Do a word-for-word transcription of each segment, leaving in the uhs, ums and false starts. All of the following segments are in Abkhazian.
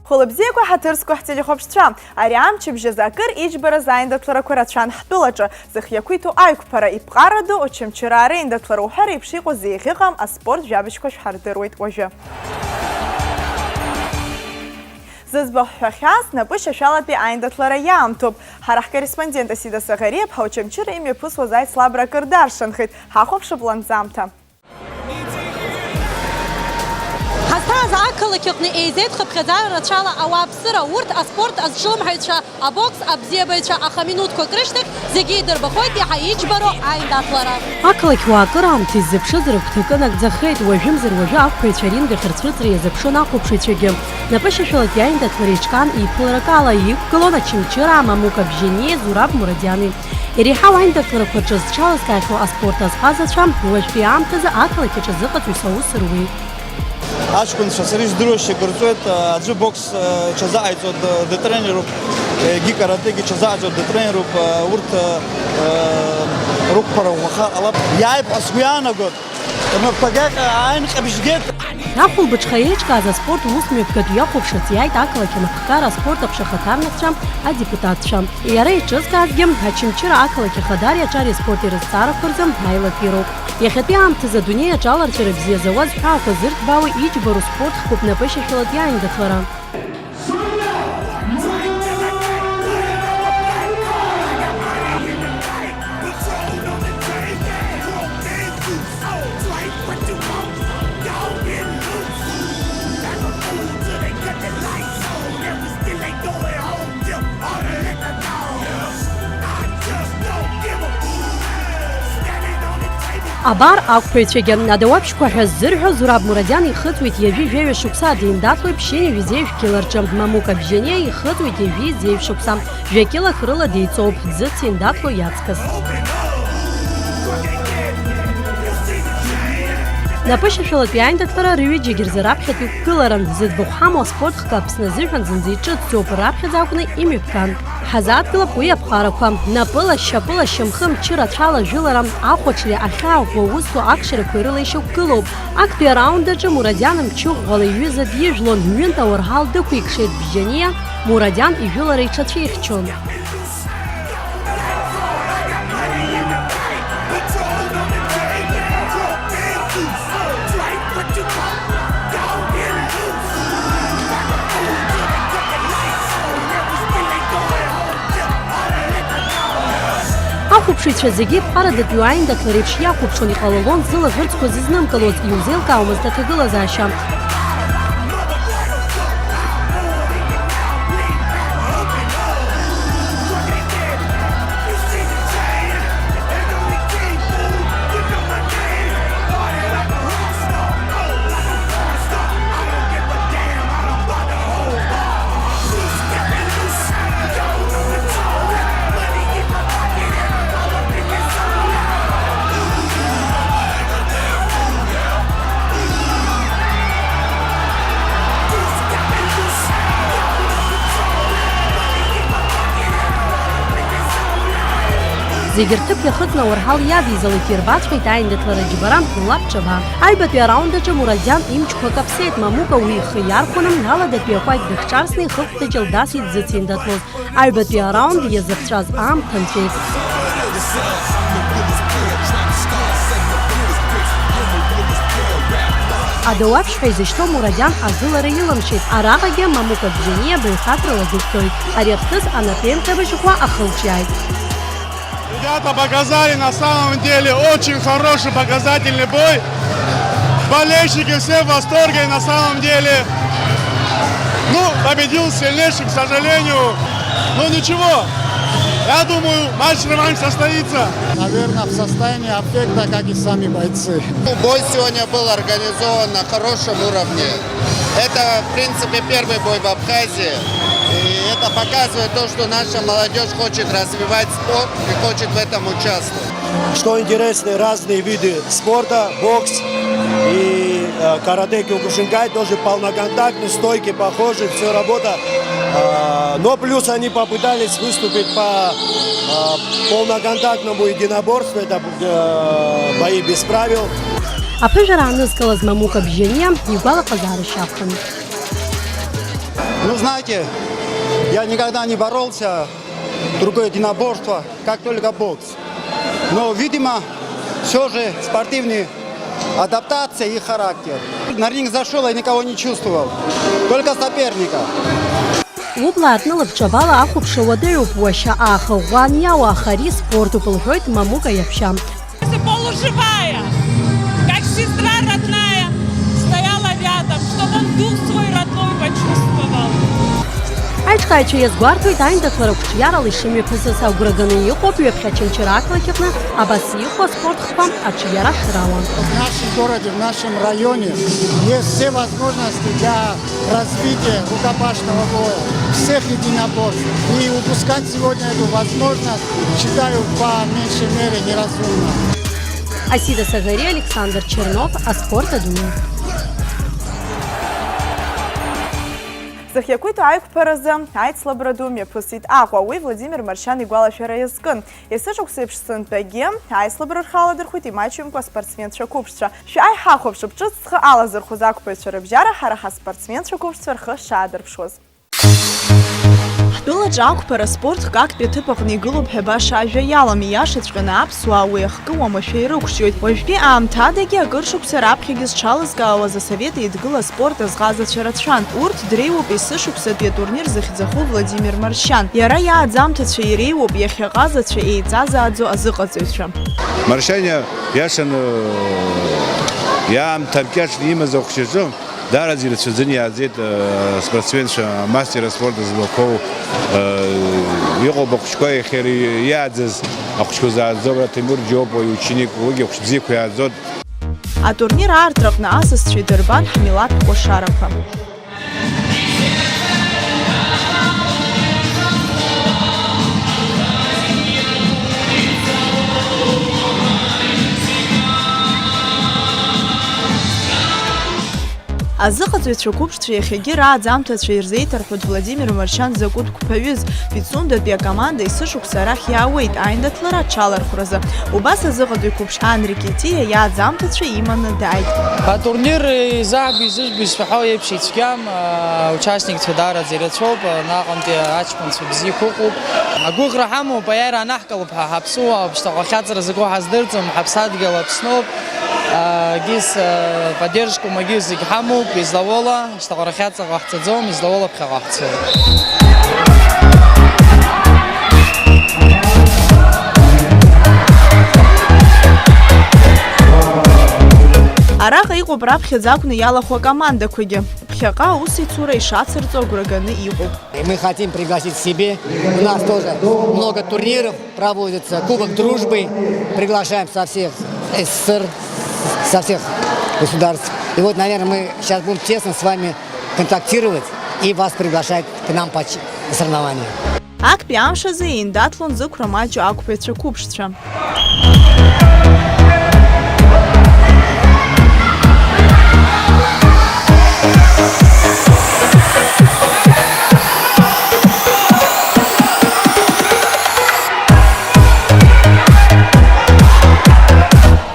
Хәылбзиақәа, ҳаҭыр зқәу ҳтелехәаԥшцәа, ари амчыбжь азы акыр иџьбараз аиндаҭларақәа рацәан ҳтәылаҿы. Зых иақәиҭу аиқәԥара, иԥҟарадоу Очамчыра ареиндаҭлара уҳәа реиԥш иҟоу зеиӷьыҟам аспорт жәабжьқәа шәҳардыруеит уажәы. Зыӡбахә ҳҳәахьаз, напышьашәалатәи аиндаҭлара иаамҭоуп. Ҳара ҳкорреспондент Асида Саӷариаԥҳа Очамчыра имҩаԥысуаз аицлабра акыр даршанхеит. Ҳахәаԥшып ланҵамҭа. Ҳазҭааз ақалақь аҟны еизеит хыԥхьаӡара рацәала ауааԥсыра, урҭ аспорт азҿлымҳаҩцәа, абокс абзиабаҩцәа, аха минуҭқәак рышьҭахь зегьы идырбахоит иаҳа иџьбароу аиндаҭлара. Ақалақьуаа акыраамҭа иззыԥшыз рыгәҭакы нагӡахеит, уажәымзар уажәы ақәԥаҩцәа аринг ахь рцәырҵра иазыԥшын ахәаԥшыҩцәагьы. Напышьашәалатәи аиндаҭлара еиҿкаан еиԥыларак ала иқәгылон Очамчыраа Мамука Бжьаниеи Зураб Мурадиани. Иреиҳау аиндаҭларақәа рҿы зҽалазкаахьоу аспорт азҟазацәа уажәтәи аамҭазы ақалақь аҿы азыҟаҵаҩцәа аус руеит. Аҷкәынцәа, сара издыруашәа акыр ҵуеит, аӡәы бокс, э, иҽазыҟаиҵо д-, дытренеруп, егьи каратегьы иҽазыҟаҵо дытренеруп, э, урҭ, э, э, рықәԥара ӷәӷәаха ҟалап. Иааип ҳәа сгәы иаанагоит, рнапқәагьы ааин ҟьабжьгеит. Ахәылбыҽха еиҿкааз аспорт усмҩаԥгатә иахәаԥшырц иааит ақалақь анапхгара аспорт аҟәша ахаҭарнакцәа, адепутатцәа. Иара еиҿызкаазгьы Очамчыра ақалақь ахадареи аҿареи аспорти рызҵаарақәа рзы аилатәироуп. Иахьатәи аамҭазы адунеи аҿы аларҵәара бзиа зауаз ҳәаақәа зырҭбаауа иџьбароу спорт хкуп напышьашәалатәи аиндаҭлара. Абар, ақәԥаҩцәагьы адауаԥшьқәа ҳәа ззырҳәо Зураб Мурадиан ихыҵуеит ҩажәи жәаҩа шықәса, деиндаҭлоит ԥшьынҩажәи жәкьыларҿы, Мамука Бжьаниа ихыҵуеит ҩажәи зеижә шықәса, жәа-кьылак рыла деиҵоуп, дзыцеиндаҭло иаҵкыс. Напышьашәалатәи аиндаҭлара рҩыџьагьы рзы раԥхьатәи қәгыларан, зыӡбахә ҳамоу аспорт хкы Аԥсны азыҳәан зынӡа иҿыцӡоуп, раԥхьаӡа акәны имҩаԥган. Ҳазааҭгылап уи аԥҟарақәа. Напыла, шьапыла, шьамхы, мчы рацәала ажәылара, ахәаҽреи ахьаа ӷәӷәа усу акшарақәеи рыла ишьақәгылоуп. Актәи араунд аҿы Мурадиан мчы ӷәӷәала иҩыза дижәлон, ҩынтә ауарҳал дықәикшеит Бжьаниа, Мурадиан ижәылара иҽацәихьчон. Ахәаԥшыҩцәа зегьы ԥҟарадатәи аиндаҭлара еиԥш иахәаԥшуан, иҟалалон зылаӷырӡқәа зызнымкылоз, иузеилкаауамызт аҭагылазаашьа. Зегьы рҭыԥ иахыҵны ауарҳал иадиҵалеит, ирбаҵәҟьеит аиндаҭлара џьбара, лаб ҿаба. Аҩбатәи араунд аҿы Мурадиан имчқәа каԥсеит, Мамука уи ихы иархәаны, аладатәи акәакь дыхҿарсны ихыхәда ҷылдасит дзыцеиндаҭлоз. Аҩбатәи араунд иазыхҵәаз аамҭа нҵәеит. Адауаԥшь ҳәа изышьҭоу Мурадиан ажәылара илымшеит. Араҟагьы Мамука Бжьаниа баҩхатәрала дықәтәоит. Ари ахҭыс анапеинҟьабжь ӷәӷәа ахылҿиааит. Ребята показали на самом деле очень хороший показательный бой. Болельщики все в восторге на самом деле. Ну, победил сильнейший, к сожалению. Ну ничего, я думаю, матч-реванш состоится. Наверное, в состоянии аффекта, как и сами бойцы. Бой сегодня был организован на хорошем уровне. Это, в принципе, первый бой в Абхазии. И это показывает то, что наша молодежь хочет развивать спорт и хочет в этом участвовать. Что интересно, разные виды спорта, бокс и, э, каратэ киокушинкай, тоже полноконтактный, стойки похожи, все работа. А, но плюс они попытались выступить по, а, полноконтактному единоборству, это, э, бои без правил. Аԥыжәара аанызкылаз Мамука Бжьаниа игәалаҟазаара шьахәын. Ну, знаете, я никогда не боролся, другое единоборство, как только бокс. Но, видимо, все же спортивная адаптация и характер. На ринг зашел, я никого не чувствовал, только соперника. Лублаатәны лабҿабала ахәаԥшра уадаҩуп, уашьа ааха ӷәӷәа аниауа, аха ари спортуп, лҳәоит Мамука иаҳәшьа. Полуживая, как сестра родная, стояла рядом, чтобы он дух свой родной почувствовал. Аиҿкааҩцәа иазгәарҭоит, аиндаҭлара қәҿиарала ишымҩаԥысыз агәра ганы иҟоуп ҩаԥхьа Очамчыра ақалақь аҟны абас иҟоу аспорт хкқәа аҿиара шрауа. В нашем городе, в нашем районе есть все возможности для развития рукопашного боя, всех единоборств. И упускать сегодня эту возможность, считаю, по меньшей мере неразумно. Асида Сагари, Александр Чернов, аспорт адунеи. Зхы иақәиҭу аиқәԥаразы аицлабра ду мҩаԥысит Аҟәа. Уи Владимир Маршьан игәалашәара иазкын. Есышықәсеиԥш сынтәагьы аицлабра рхы аладырхәит имаҷымкәа аспортсменцәа қәыԥшцәа. Шәааи ҳахәаԥшып, ҿыц зхы алазырхәыз ақәԥаҩцәа рыбжьара ҳара ҳаспортсменцәа қәыԥшцәа рхы шаадырԥшуаз. Ҳтәылаҿы ақәԥара спорт хкы актәи аҭыԥ аҟны игылоуп ҳәа баша ажәа иалам, ииашаҵәҟьаны аԥсуаа уи ахкы уамашәа ирықәҿиоит. Уажәтәи аамҭадагьы акыр шықәса раԥхьагьы зҽалызкаауаз асовет еидгыла аспорт азҟазацәа рацәан. Урҭ дреиуоуп есышықәсатәи атурнир захьӡахо Владимир Маршьан. Иара иааӡамҭацәа иреиуоуп иахьа ҟазацәа еиҵазааӡо азыҟаҵаҩцәа. Маршьан иа-, иашаны иаамҭа ркьаҿны имаз ахәшьаҿы даараӡа ирацәаӡаны иааӡеит, э, спортсменцәа, амастер аспорт злақәоу, э, иҟоуп ахәшәқәа иахьа ири-, иааӡаз ахәшәқәа зааӡо, абра Ҭемыр Џьопуа иученик, уигьы ахәшә бзиақәа иааӡоит. Атурнир аартраҟны асасцәа идырбан ҳмилаҭтә кәашарақәа. Азыҟаҵаҩцәа қәыԥшцәа иахьагьы рааӡамҭацәа ирзеиҭарҳәоит Владимир Маршьан закәытә қәԥаҩыз. Пицундатәи акоманда есышықәса арахь иаауеит аиндаҭлара аҽалархәразы. Убас азыҟаҵаҩ қәыԥш Анри Китиа иааӡамҭацәа иманы дааит. Атурнир изаҳбо, изыжәбо, исҳәахьоу еиԥш ицәгьам, а, участникцәа даараӡа ирацәоуп, а, наҟынтәи аҷкәынцәа бзиақәа ыҟоуп. Агәыӷра ҳамоуп, аиааира анаҳкылап ҳәа, ҳаԥсуаа, шьҭахьҟа ахьаҵра закәу ҳаздырӡом, ҳаԥсадгьыл Аԥсноуп. Егьыс, э, поддержка умагьы зегь ҳамоуп, излауала, шьҭаҟара хьаҵра ҟаҳҵаӡом, излауала ԥхьаҟа ҳцоит. Араҟа иҟоуп раԥхьаӡа акәны иалахәу акомандақәагьы. Ԥхьаҟа аусеицура ишацырҵо агәра ганы иҟоуп. И мы хотим пригласить к себе. У нас тоже много турниров проводится. Кубок Дружбы. Приглашаем со всех СССР, со всех государств. И вот, наверное, мы сейчас будем тесно с вами контактировать и вас приглашать к нам по ч-, на соревнования. Актәи амш азы еиндаҭлон зықәра маҷу ақәԥаҩцәа қәыԥшцәа.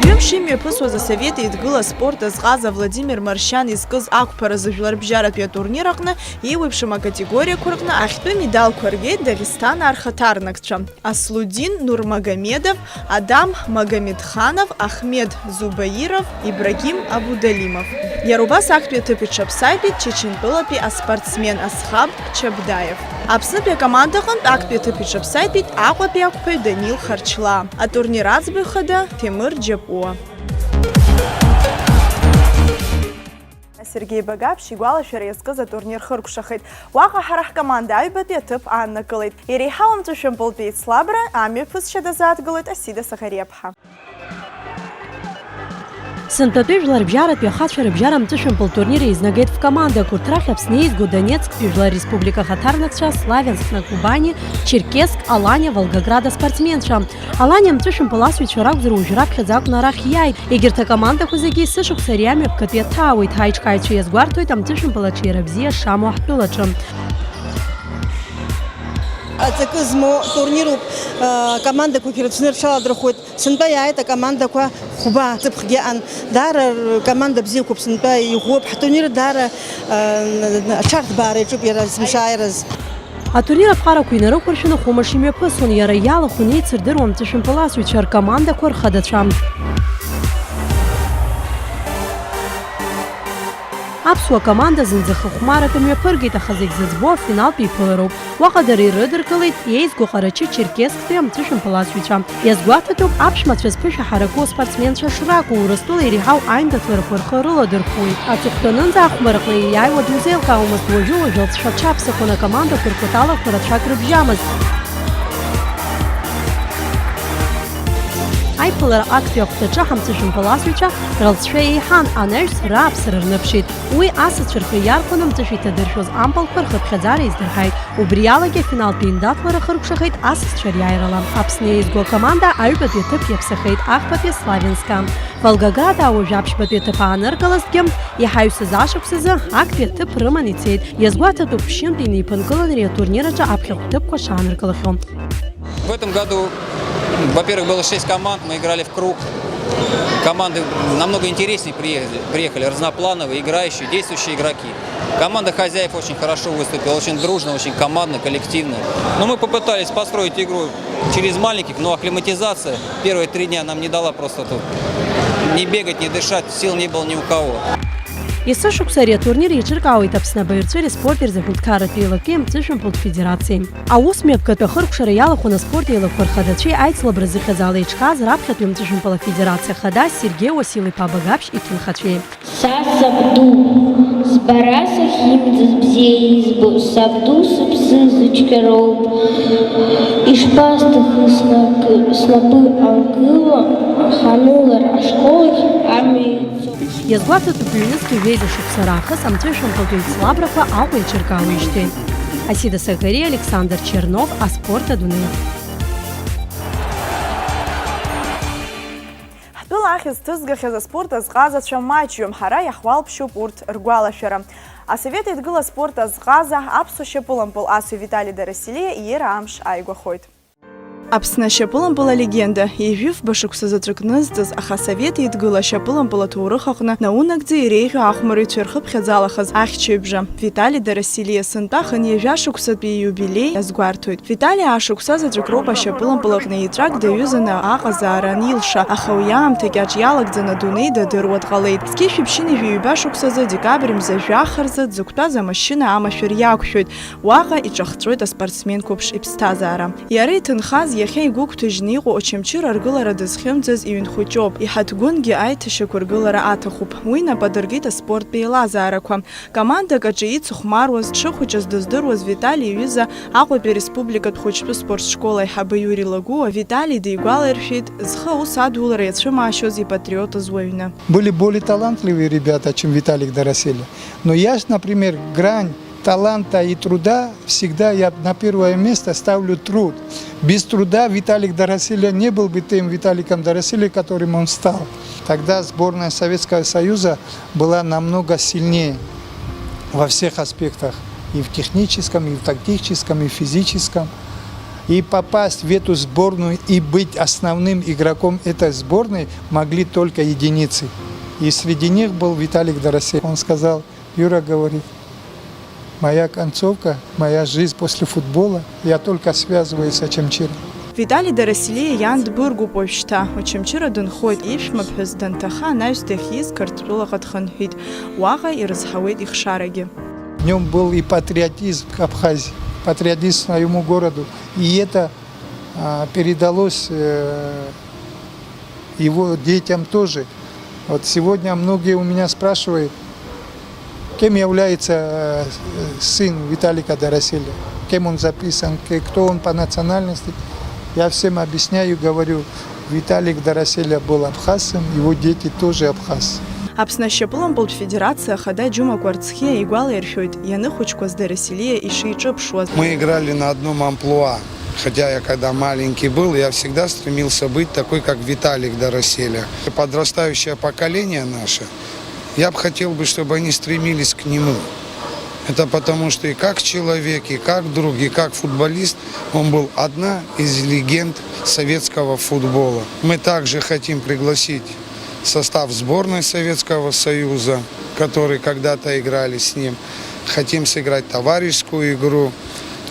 Ҩымш имҩаԥысуаз асовет еидгыла аспорт азҟаза Владимир Маршьан изкыз ақәԥаразы жәларбжьаратәи атурнир аҟны еиуеиԥшым акатегориақәа рҟны ахьтәы медалқәа ргеит Дагестанаа рхаҭарнакцәа. Аслудин Нурмагомедов, Адам Магомедханов, Ахмед Зубаиров, Ибрагим Абудалимов. Иара убас актәи аҭыԥ иҽаԥсаитәит Чачынтәылатәи аспортсмен Асхаб Чабдаев. Аԥснытәи акомандаҟынтә актәи аҭыԥ иҽаԥсаитәит Аҟәатәи ақәԥаҩ Данил Харчлаа, атурнир аӡбаҩ хада Ҭемыр Џьапуа. Сергеи Багаԥшь игәалашәара иазкыз атурнир хыркәшахеит. Уаҟа ҳара ҳкоманда аҩбатәи аҭыԥ ааннакылеит. Иреиҳау амҵәышәымпылтәи еицлабра амҩаԥысшьа дазааҭгылоит Асида Саӷариаԥҳа. Сынтәатәи жәларбжьаратәи ахацәа рыбжьара амҵәышәымпыл турнир еизнагеит фкомандак, урҭ рахь Аԥсны еизго Донецктәи Жәлар Республика ахаҭарнакцәа, Славянск на Кубани, Черкесск, Аланиа, Волгоград аспортсменцәа. Аланиа амҵәышәымпыл асыҩцәа ракәзар, уажә раԥхьаӡа акәны арахь иааит. Егьырҭ акомандақәа зегьы есышықәса ари амҩаԥгатәи иаҭаауеит, ҳаиҿкааҩцәа иазгәарҭоит амҵәышәымпыл аҿиара бзиа шамоу ҳтәылаҿы. Аҵакы змоу турнируп, э, командақәагьы рацәаны рҽаладырхәуеит. Сынтәа иааит акомандақәа хәба, ҵыԥхгьы аан. Даара ркоманда бзиақәоуп, сынтәа иӷәӷәоуп. Ҳтурнир даара, э, аҽарҭбаара иаҿуп иара есымша ааираз. Атурнир аԥҟарақәа инарықәыршәаны хәымш имҩаԥысуан, иара иалахәын еицырдыруа амҵәышәымпыласҩцәа ркомандақәа рхадацәа. Аԥсуа команда зынӡа хыхәмарак мҩаԥыргеит, аха зегь зыӡбо афиналтә еиԥылароуп. Уаҟа дара ирыдыркылеит иеизго Ҟарачы-Черкессктәи амҵәышәымпыласҩцәа. Иазгәаҭатәуп, аԥшәмацәа зԥышәа ҳараку аспортсменцәа шракәу, Урыстәыла иреиҳау аиндаҭларақәа рхы рыладырхәуеит. Аҵыхәтәанынӡа ахәмарраҟны ииааиуа дузеилкаауамызт, уажәы-уажәы лҵшәа аҽаԥсахуан, акомандақәа рхәыталақәа рацәак рыбжьамызт. Аиԥылара актәи ахәҭаҿы ҳамҵәышәымпыласҩцәа рылҵшәа еиҳан, анаҩс рааԥсара рныԥшит. Уи асасцәа рхы иархәаны амҵәышә иҭадыршәуаз ампылқәа рхыԥхьаӡара еиздырҳаит. Убри алагьы афиналтә еиндаҭлара хыркәшахеит асасцәа риааирала. Аԥсны еизго акоманда аҩбатәи аҭыԥ иаԥсахеит ахԥатәи Славянска. Волгоград ауаҩы аԥшьбатәи аҭыԥ ааныркылазҭгьы, иҳаҩсыз ашықәсазы актәи аҭыԥ рыман ицеит. Иазгәаҭатәуп, ԥшьынтә инеиԥынкылан ари атурнир аҿы аԥхьахә ҭыԥқәа шааныркылахьоу. В этом году, во-первых, было шесть команд, мы играли в круг. Команды намного интереснее приехали, приехали, разноплановые, играющие, действующие игроки. Команда хозяев очень хорошо выступила, очень дружно, очень командно, коллективно. Но мы попытались построить игру через маленьких, но акклиматизация первые три дня нам не дала просто тут ни бегать, ни дышать, сил не было ни у кого. Есышықәса ари атурнир еиҿыркаауеит Аԥсны абаҩрҵәыреи аспорти рзы аҳәынҭқарратә еилаки амҵәышәымпылтә федерациеи. Аусмҩаԥгатә ахыркәшара иалахәын аспорт еилақәа рхадацәеи аицлабра зыхьӡала иҿкааз раԥхьатәи амҵәышәымпыл афедерациа хада Сергеи Уасил-иԥа Багаԥшь иҭынхацәеи. Са сабду, збара сахьимӡаз бзиа избо, сабду сыԥсы зыцәгьароуп. Ишԥасҭахыз снапы, снапы анкыло, ҳанылар ашколахь амҩа ицо. Иазгәаҭатәуп, ҩнызқьи жәеиза шықәса раахыс амҵәышәымпылтә еицлабрақәа Аҟәа еиҿыркаауеижьҭеи. Асида Сакариа, Александр Чернов, аспорт адунеи. Ҳтәыла ахьӡ ҭызгахьаз аспорт азҟазацәа маҷҩым, ҳара иаҳуалԥшьоуп урҭ ргәалашәара. Асовет Еидгыла аспорт азҟаза, аԥсуа шьапылампыл асҩы Витали Дарасилиа иира амш ааигәахоит. Аԥсны ашьапылампыл алегенда, ҩажәи фба шықәса заҵәык нызҵыз, аха Асовет Еидгыла ашьапылампыл аҭоурых аҟны наунагӡа иреиӷьу ахәмарыҩцәа рхыԥхьаӡалахаз ахьчаҩбжа, Витали Дарасилиа сынтәа хынҩажәа шықәсатәи ииубилеи азгәарҭоит. Витали аашықәса заҵәык роуп ашьапылампыл аҟны еҵәак даҩызаны аҟазаара анилша, аха уи аамҭа кьаҿ иалагӡаны адунеи дадыруа дҟалеит. Зқьи жәшәи ԥшьынҩажәи ҩба шықәсазы, декабрь мза жәаха рзы, дзықәтәаз амашьына амашәыр иақәшәоит. Уаҟа иҿахҵәоит аспортсмен қәыԥш иԥсҭазаара. Иара иҭынхаз, иахьа игәы гәҭыжьны иҟоу Очамчыра аргылара дызхьымӡаз иҩынхәыҷоуп. Иҳаҭгәынгьы аиҭашьақәыргылара аҭахуп. Уи нап адыркит аспорттә еилазаарақәа. Командак аҿы ицыхәмаруаз, дшыхәыҷыз дыздыруаз Витали иҩыза, Аҟәатәи ареспубликатә хәыҷтәы спорт школ аиҳабы Иури Лагәыуа Витали дигәалаиршәеит, зхы аус адулара иацәымаашьоз ипатриотыз уаҩны. Были более талантливые ребята, чем Виталик Дараселя. Но я, например, грань таланта и труда всегда я на первое место ставлю труд. Без труда Виталик Дараселя не был бы тем Виталиком Дараселя, которым он стал. Тогда сборная Советского Союза была намного сильнее во всех аспектах, и в техническом, и в тактическом, и в физическом. И попасть в эту сборную и быть основным игроком этой сборной могли только единицы. И среди них был Виталик Дорофеев. Он сказал: «Юра, говорит, моя концовка, моя жизнь после футбола, я только связываюсь с Очамчиром». Витали Дараселиа иан дбыргуп уажәшьҭа. Очамчыра дынхоит, иԥшәмаԥҳәыс данҭаха, анаҩс дахьиз Қырҭтәылаҟа дхынҳәит. Уаҟа ирызҳауеит ихшарагьы. В нём был и патриотизм к Абхазии, патриотизм к своему городу. И это, а, передалось, э, его детям тоже. Вот сегодня многие у меня спрашивают, кем является, э, сын Виталика Дороселя, кем он записан, ке-, кто он по национальности. Я всем объясняю, говорю, Виталик Дороселя был абхазцем, его дети тоже абхазцы. Аԥсны ашьапылампылтә федерациа ахада Џьума Кәарцхиа игәалаиршәоит, ианыхәыҷқәаз Дараселиа ишиҿыԥшуаз. Мы играли на одном амплуа. Хотя я когда маленький был, я всегда стремился быть такой, как Виталик Дороселя. Подрастающее поколение наше, я бы хотел бы, чтобы они стремились к нему. Это потому, что и как человек, и как друг, и как футболист, он был одна из легенд советского футбола. Мы также хотим пригласить состав сборной Советского Союза, которые когда-то играли с ним. Хотим сыграть товарищескую игру.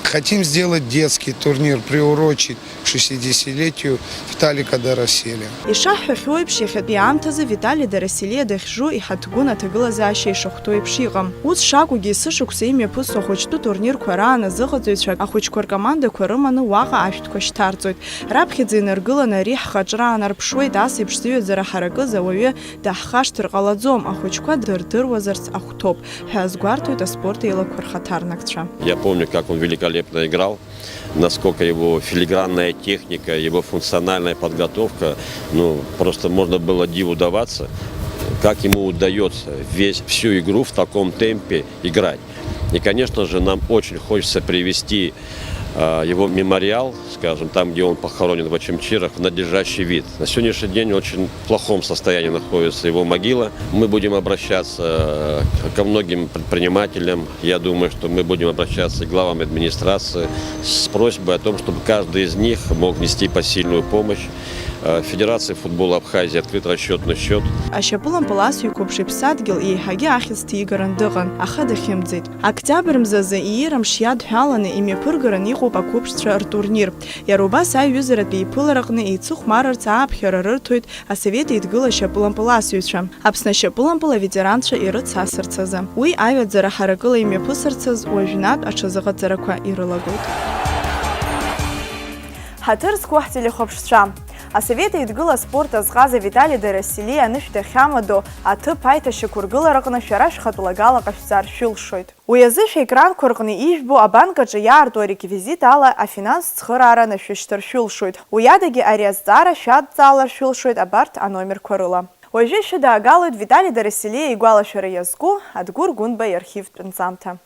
Хотим сделать детский турнир, приурочить к шестидесятилетию Виталика Дараселия. Ишаҳҳәахьоу еиԥш, иахьатәи аамҭазы Витали Дараселиа дахьжу иҳаҭгәын аҭагылазаашьа ишахәҭоу еиԥш иҟам. Ус шакәугьы, есышықәса имҩаԥысуа ахәыҷтәы турнирқәа раан азыҟаҵаҩцәа ахәыҷқәа ркомандақәа рыманы уаҟа ашәҭқәа шьҭарҵоит. Раԥхьаӡа инаргыланы ари ҳхаҿра аанарԥшуеит, ас еиԥш зыҩаӡара ҳаракыз ауаҩы даҳхашҭыр ҟалаӡом, ахәыҷқәа дырдыруазарц ахәҭоуп, ҳәа азгәарҭоит аспорт еилақәа рхаҭарнакцәа. Я помню, как он великолепно играл, насколько его филигранная техника, его функциональная подготовка, ну, просто можно было диву даваться, как ему удается весь, всю игру в таком темпе играть. И, конечно же, нам очень хочется привести, а, его мемориал, скажем, там, где он похоронен, в Очамчирах, в надлежащий вид. На сегодняшний день в очень плохом состоянии находится его могила. Мы будем обращаться, э, ко многим предпринимателям. Я думаю, что мы будем обращаться к главам администрации с просьбой о том, чтобы каждый из них мог внести посильную помощь. Э, Федерации футбола Абхазии открыт расчетный счет. Ашьапылампыласҩы қәыԥш иԥсадгьыл еиҳагьы ахьӡ ҭигаран дыҟан, аха дахьымӡеит. Октиабр мзазы иира мш иадҳәаланы имҩаԥыргаран иҟоуп ақәыԥшцәа ртурнир. Иара убас аиҩызаратә еиԥылараҟны еицыхәмарырц ааԥхьара рырҭоит Асовет Еидгыла ашьапылампыласҩцәа, Аԥсны ашьапылампыл аветеранцәа ирыцасырц азы. Уи аҩаӡара ҳаракыла имҩаԥысырц азы уажәнатә аҽазыҟаҵарақәа ирылагоит. Ҳаҭыр зқәу ҳтелехәаԥшцәа! Асовет Еидгыла аспорт азҟаза Витали Дараселиа анышә дахьамадоу аҭыԥ аиҭашьақәыргылараҟны шәара шәхатә лагала ҟашәҵар шәылшоит. Уи азы шәекранқәа рҟны ижәбо абанк аҿы иаарту ареквизит ала афинанстә цхыраара анашәышьҭыр шәылшоит. Уи адагьы ари азҵаара шәадҵаалар шәылшоит абарҭ аномерқәа рыла. Уажәы ишәыдаагалоит Витали Дараселиа игәалашәара иазку Адгәыр Гәынба иархивтә нҵамҭа.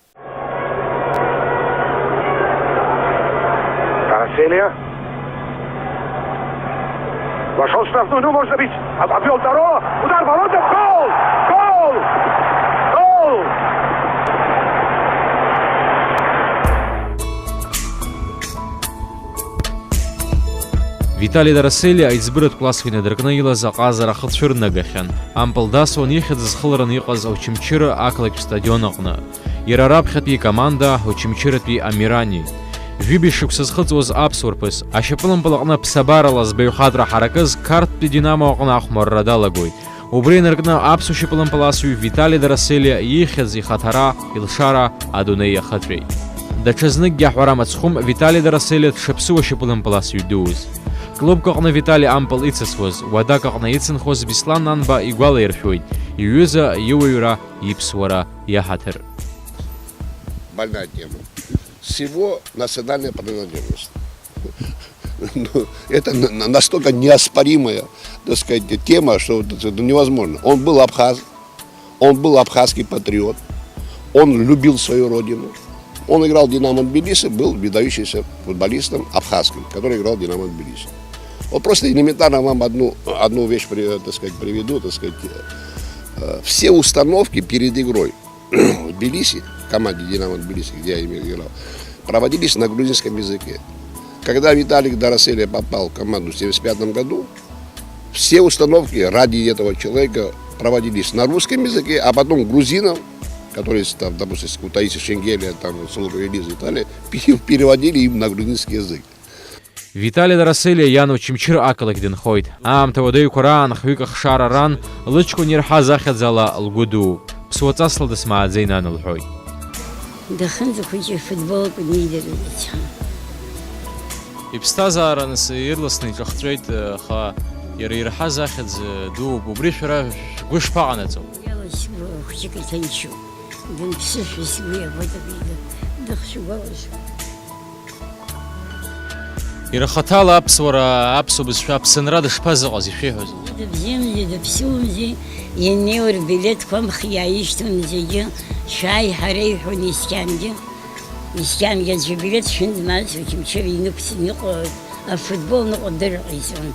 Дараселиа. Вошёл в штрафную, ну, можно бить. Об-, обвёл второго. Удар в ворота. Гол! Гол! Гол! Витали Дараселиа аиҵбыратә классқәа инадыркны илаз аҟазара хыцәырнагахьан. Ампыл дасуан ихьӡ зхылраны иҟаз Очамчыра ақалақь стадион аҟны. Иара раԥхьатәи икоманда, Очамчыратәи Амирани. Жәибжь шықәса зхыҵуаз аԥсуа рԥыс, ашьапылампыл аҟны ԥсабарала збаҩхатәра ҳаракыз, Қарҭтәи Динамо аҟны ахәмарра далагоит. Убри инаркны аԥсуа шьапылампыласҩы Витали Дараселиа ихьӡ, ихаҭара, илшара адунеи иахыҵәеит. Даҽазныкгьы аҳәара мыцхәым Витали Дараселиа дшаԥсыуа шьапылампыласҩы дуз. Клубк аҟны Витали ампыл ицысуаз, уадак аҟны ицынхоз Беслан Нанба игәалаиршәоит, иҩыза иуаҩра, иԥсуара иаҳаҭыр. Больная тема. С его национальной принадлежностью. Ну, это на-, на-, настолько неоспоримая, так сказать, тема, что это, это невозможно. Он был абхаз, он был абхазский патриот, он любил свою родину. Он играл в «Динамо Тбилиси», был выдающимся футболистом абхазским, который играл в «Динамо Тбилиси». Вот просто элементарно вам одну, одну вещь при-, так сказать, приведу, так сказать, э, все установки перед игрой в Тбилиси, в команде «Динамо Тбилиси», где я имел, играл, проводились на грузинском языке. Когда Виталик Дараселия попал в команду в семьдесят пятом году, все установки ради этого человека проводились на русском языке, а потом грузинам, которые, там, допустим, у Таиса Шенгелия, там, Сулука Елиза и так далее, пере-, переводили им на грузинский язык. Витали Дараселиа иан Очамчыра ақалақь дынхоит. Аамҭа уадаҩқәа раан хҩык ахшара ран, лыҷкәын ирҳаз ахьӡала лгәы дууп. Ԥсуаҵасла дысмааӡеи, нан, лҳәоит. Дахьынӡахәыҷыз футбол акәын иидыруаз ицәа. Иԥсҭазаара нас ирласны иҿахҵәеит, аха иара ирҳаз ахьӡ дууп. Убри шәара шәгәы шԥаҟанаҵо? Иаласгәы хәыҷык иҭынчуп. Дымԥсышәа сгәы иабоит абри дыхшәгәалашәо. Иара хаҭала аԥсуара, аԥсуа бызшәа, аԥсынра дышԥазыҟаз ишәеиҳәозеи? Дыбзиамзи, дыԥсуамзи, инеиуа рбилеҭқәа амх иааишьҭуан зегьы, шәааи ҳәа реиҳәон исқьангьы. Исқьангьы аӡәы ибилеҭ шәындмаац, Очамчыра инықәҵны иҟоу афутбол ныҟәдырра ҟаиҵон.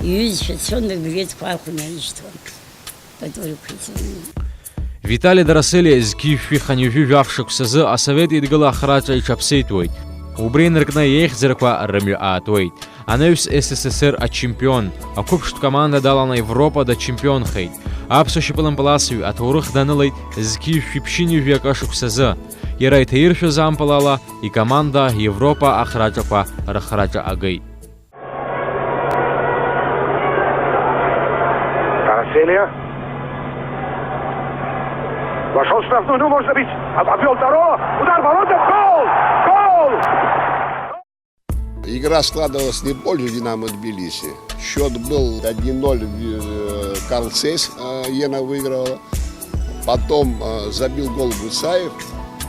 Иҩызцәа цон, рбилеҭқәа аахәаны иааишьҭуан. Пату рықәиҵон. Витали Дараселиа зқьи жәшәи хынҩажәи жәаф шықәсазы Асовет Еидгыла ахраҿа иҽаԥсеитәуеит. Убри инаркны иеихьӡарақәа рымҩа аатуеит. Анаҩс С С С Р ачемпион, ақәыԥштә команда даланы Европа дачемпионхеит. Аԥсуа шьапылампыласҩы аҭоурых данылеит зқьи жәшәи ԥшьынҩажәи акы шықәсазы. Иара иҭаиршәыз ампылала икоманда Европа ахраҿақәа рыхраҿа агеит. Караселия. Вошел в штрафную, ну, можно бить. Об-, обвёл второго. Удар в ворота. Гол! Гол! Игра складывалась не в пользу «Динамо Тбилиси». Счёт был один ноль, э, Карл Цейс, э, Йена выигрывала. Потом, э, забил гол Гуцаев.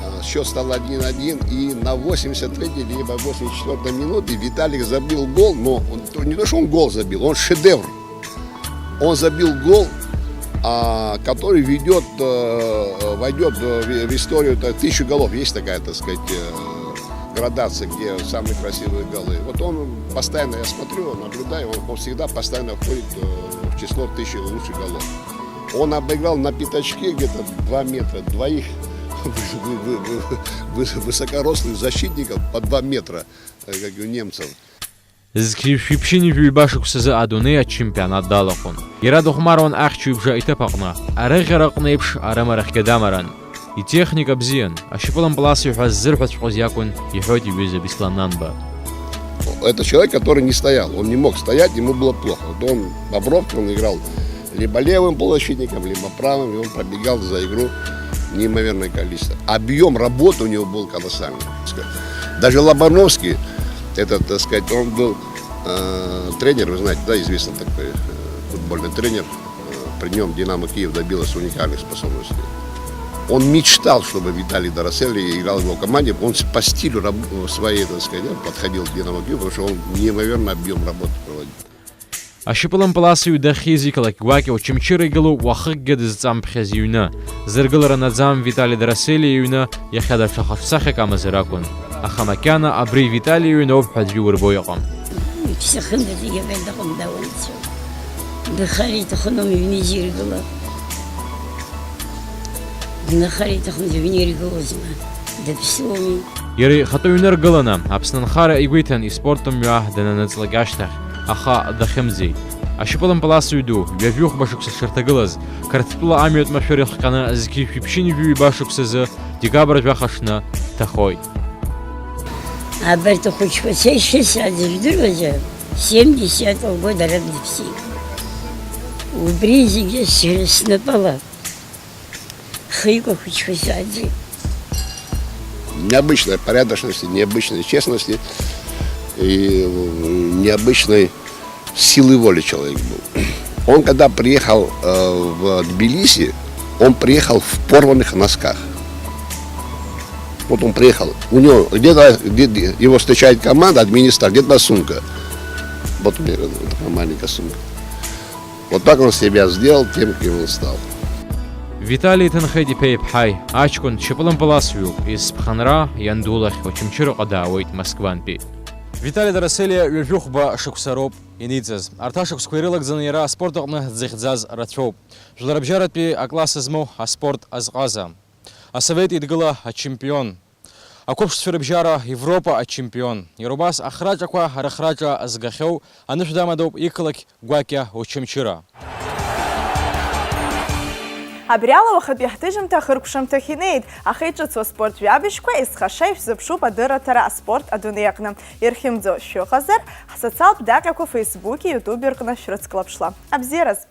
Э, счёт стал один один. И на восемьдесят третьей либо восемьдесят четвёртой минуте Виталик забил гол. Но он, то, не то, что он гол забил, он шедевр. Он забил гол, а, который ведёт, э, войдёт, э, в, в историю, это тысячу голов. Есть такая, так сказать, э, градация, где самые красивые голы. Вот он постоянно, я смотрю, наблюдаю, он, он всегда постоянно входит, э, в число тысячи лучших голов. Он обыграл на пятачке где-то два метра, двоих вы-, вы-, вы-, вы-, вы-, высокорослых защитников по два метра, э, как у немцев. Зқьи жәшәи ԥшьынҩажәи ҩба шықәсазы адунеи ачемпионат далахәын. Иара дыхәмаруан ахьчаҩбжа иҭыԥ аҟны, арыӷьара аҟны еиԥш арымарахьгьы дамаран. Итехника бзиан, ашьапылампыласҩы ҳәа ззырҳәаҵәҟьоз иакәын, иҳәоит иҩыза Беслан Нанба. Это человек, который не стоял, он не мог стоять, ему было плохо. Вот он по бровке, он играл либо левым полузащитником, либо правым, и он пробегал за игру неимоверное количество. Объём работы у него был колоссальный. Даже Лобановский, этот, так сказать, он был, э, тренер, вы знаете, да, известный такой, э, футбольный тренер. Э, при нём «Динамо Киев» добилась уникальных способностей. Он мечтал, чтобы Виталий Дараселия играл в его команде. Он с-, по стилю раб-, своей, так сказать, да, подходил к «Динамо Киев», потому что он неимоверный объём работы проводил. Ашьапылампыласҩы дахьиз иқалақь гәакьа Очамчыра игылоуп уахыкгьы дызҵамԥхьаз иҩны. Зыргылара наӡам Витали Дараселиа иҩны иахьа даҽа хаҿсахьак амазар акәын. Аха макьана абри Витали иҩноуп ҳәа аӡәы иурбо иҟам. Иԥсы ахьымӡаз егьи акы дыҟам, дауаҩцәоуп. Дынхар иҭахын аума иҩны изиргыла? Дынхар иҭахымзар, иҩны иргылозма? Дыԥсуами. Иара ихатәы ҩны ргыланы, Аԥсны анхара игәы иҭан испорт мҩа дананыҵлак ашьҭахь, аха дахьымӡеит. Ашьапылампыласҩы ду, ҩажәихәба шықәса дшырҭагылаз, Қырҭтәыла амҩатә машәыр ихҟьаны зқьи жәшәи ԥшьынҩажәи ҩба шықәсазы декабр жәаха шны дҭахоит. Абарҭ ахәыҷқәа сеишьцәа саӡәы жәдыруазар, семьдесят года раб дыԥсит. Убри зегьы сара снапала. Хеикәа хәыҷқәа саӡеит. Необычной порядочности, необычной честности и, м, необычной силы воли человек был. Он когда приехал, э, в Тбилиси, он приехал в порванных носках. Вот он приехал. У него где-то, где, где его встречает команда, администратор, где-то сумка. Вот у меня такая маленькая сумка. Вот так он себя сделал тем, кем он стал. Витали иҭынхеит иԥеи иԥҳаи, аҷкәын дшьапылампыласҩуп, есԥхынра ианду лахь Очамчыраҟа даауеит Москвантәи. Витали Дараселиа ҩажәихәба шықәса роуп иниҵаз. Арҭ ашықәсқәа ирылагӡаны иара аспорт аҟны дзыхьӡаз рацәоуп. Жәларбжьаратәи акласс змоу аспорт азҟаза. Асовет Еидгыла ачемпион. Ақәыԥштәцәа рыбжьара Европа ачемпион. Иара убас ахраҿақәа рыхраҿа згахьоу анышә дамадоуп иқалақь гәакьа Очамчыра. Абри ала уахатәи ҳҭыжьымҭа ахыркәшамҭахь инеит. Аха иҿыцу аспорт жәабжьқәа есхаша ишәзыԥшуп адырраҭара аспорт адунеи аҟны. Ирхьымӡо шәыҟазар, ҳсоциалтә даҟьақәа Facebook-и, YouTube-и рҟны шәрыцклаԥшла. Абзиараз!